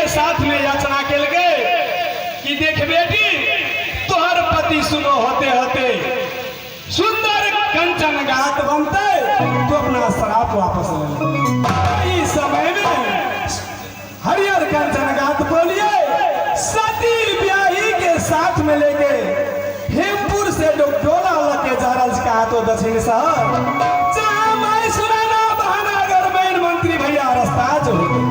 साथ में याचना केल गए कि देख बेटी, तोहर पति सुनो होते होते सुंदर कंचन गात बनते, तो अपना श्राप वापस ले ले। इस समय में हरिहर कंचन गात बोलिए सती ब्याही के साथ में लेके हेमपुर से डोला लके जा रहल छै कहा तो दक्षिण शहर, जहाँ मैं सुनाना बहानागर मेन मंत्री भैया रास्ता जो होते।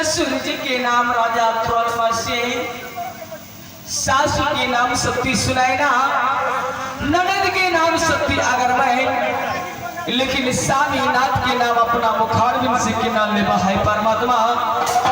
ससुर जी के नाम राजा तुरल सिंह, सासू के नाम सती सुनैना, ननद के नाम सती अगरमय, लेकिन स्वामीनाथ के नाम अपना मुखारबिंद से के नाम लेबा है परमात्मा।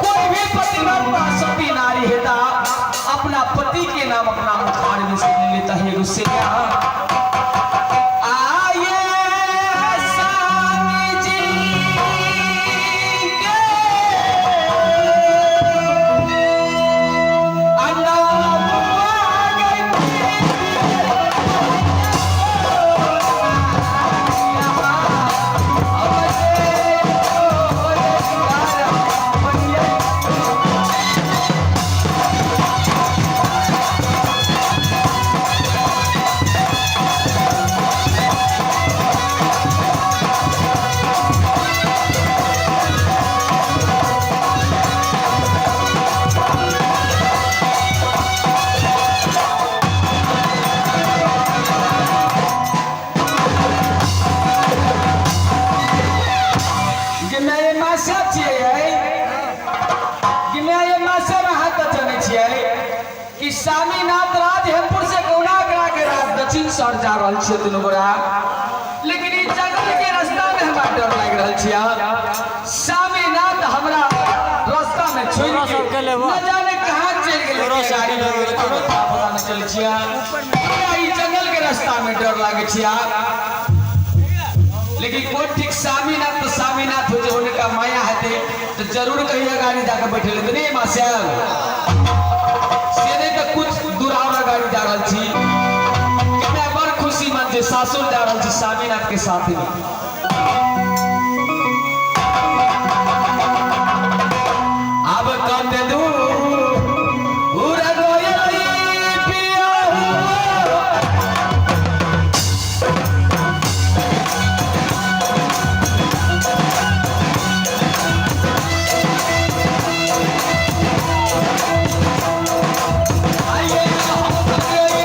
कोई भी पतिव्रता सती नारी हेता अपना पति के नाम अपना मुखारबिंद से नहीं लेता है गुस्से। आये स्वामी जी के कि मैं मासा छियै, कि मैं मासा में हाथ चलै छियै कि स्वामीनाथ राज हेमपुर से गौना करा के राज दक्षिण शहर जा रहल छियै दुनू गोरा, लेकिन ई जंगल के रास्ता में हमरा डर लागि रहल छियै। स्वामीनाथ हमरा रास्ता में छोड़ि के न जाने कहाँ चलि गेलै, गाड़ी लऽ गेलै, कोनो पता नहि चलै छियै। हमरा ई जंगल के रास्ता में डर लागै छियै, लेकिन कोन ठीक स्वामीनाथ तो स्वामीनाथ हो जे उनका माया हेतै तो जरूर कहिया गाड़ी जाके बैठे लेते नहीं मास्टर से नहीं तो कुछ दूर और गाड़ी जा रहल छी। केना बड़ खुशी मन छै सासुर जा रहल छी स्वामीनाथ के साथ में। आब कते दूर गइली पिया। आइए हम गए।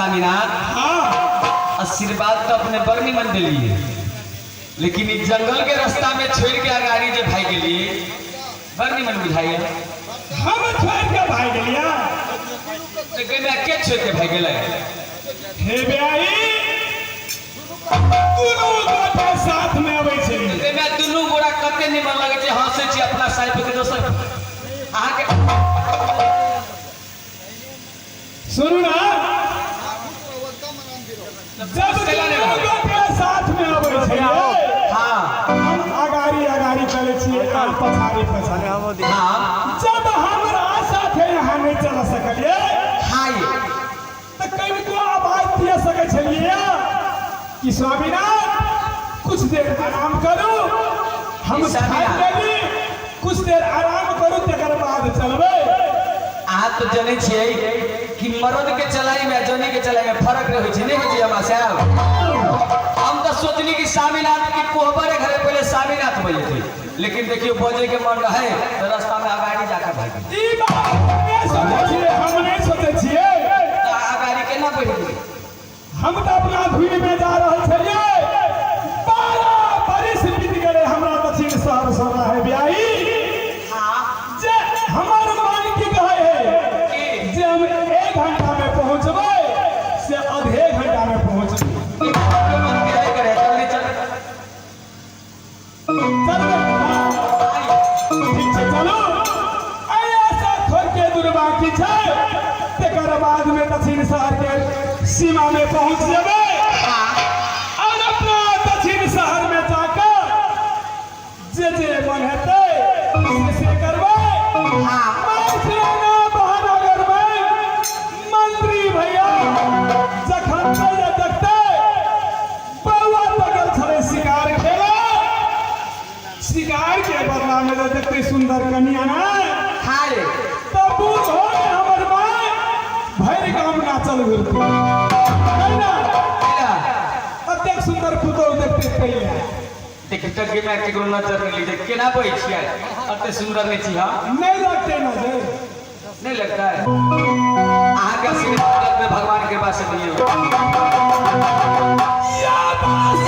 स्वामीनाथ, हाँ। आशीर्वाद तो अपने बड़ निमन दिलिए, लेकिन इस जंगल के रास्ता में छोड़ के अगाड़ी जे भाग गेलिए, बड़ निमन बुझाइए। हम छोड़ के भाग गेलिया? तो गमे के छोड़ के भाग गेलै? हे ब्याही, दुनू गोटे साथ में अबै छै। गमे दुनू गोरा कते निमन लगै छै, हंसै छी अपना साइड के दोसर अहाँके। सुनू ना, जब दुनू गोटे साथ में अबै छै, हाँ, हम अगाड़ी अगाड़ी चलै छियै, अहाँ पछाड़ी पछाड़ी। हाँ। जब हमरा साथे यहाँ नहि चल सकलियै, हाँ, तऽ कनिको आवाज दिए सकै छलियै कि स्वामीनाथ, कुछ देर आराम करू, हम स्वामीनाथ। थाकि गेली, कुछ देर आराम करू, तकर बाद चलबै। अहाँ तऽ जनै छियै कि मर्द के चलाई में जनी के चलाई में फर्क रहै छै, नहि होइ छै हमरा साहब? हम तऽ सोचली कि स्वामीनाथ की कोहबर घरे पहिले स्वामीनाथ बजेतै, लेकिन देखियौ, बजे के मन रहे तऽ रास्ता में अगाड़ी जाकर भागि गेलै। ई बात नहि सोचै छियै, हम नहि सोचै छियै। तऽ अगाड़ी केना बढ़ि गेलै? हम तऽ अपना धुन में जा रहल छलियै। 12 बरिस बीत गेलै हमरा दक्षिण शहर से है ब्याही, जे हमर मन की कहै है की? जे हम 1 घंटा में पहुंचबै, से आधे घंटा में पहुंचबै। ई मन की रहै करे जल्दी चल। चलबै? ठीक छै, चलू। ऐसा थोड़के दूर बाकी छै, तकर बाद में दक्षिण शहर के सीमा में पहुंच जेबै और अपना दक्षिण शहर में जाकर जे जे मन हेतै से से करबै। मैथिलाना महानगर में मंत्री भैया जखन पहिले देखतै, बौआ तकल छलै शिकार खेला, शिकार के बदला में जे देखतै सुंदर कनिया ना, हाँ रे। तब बूढ़ हो के हमर माय भरि गाम नाचल घुरतै, है ना? केना? अतेक सुंदर पुतोहु देखतै पहिले। देख टके में केकरो नजर नहि लगै, केना बजै छियै? अते सुंदर नहि छी हम? नहि लगतै नजर। नहीं लगता है। अहाँ के आशीर्वाद में भगवान कृपा से दिए। या बास।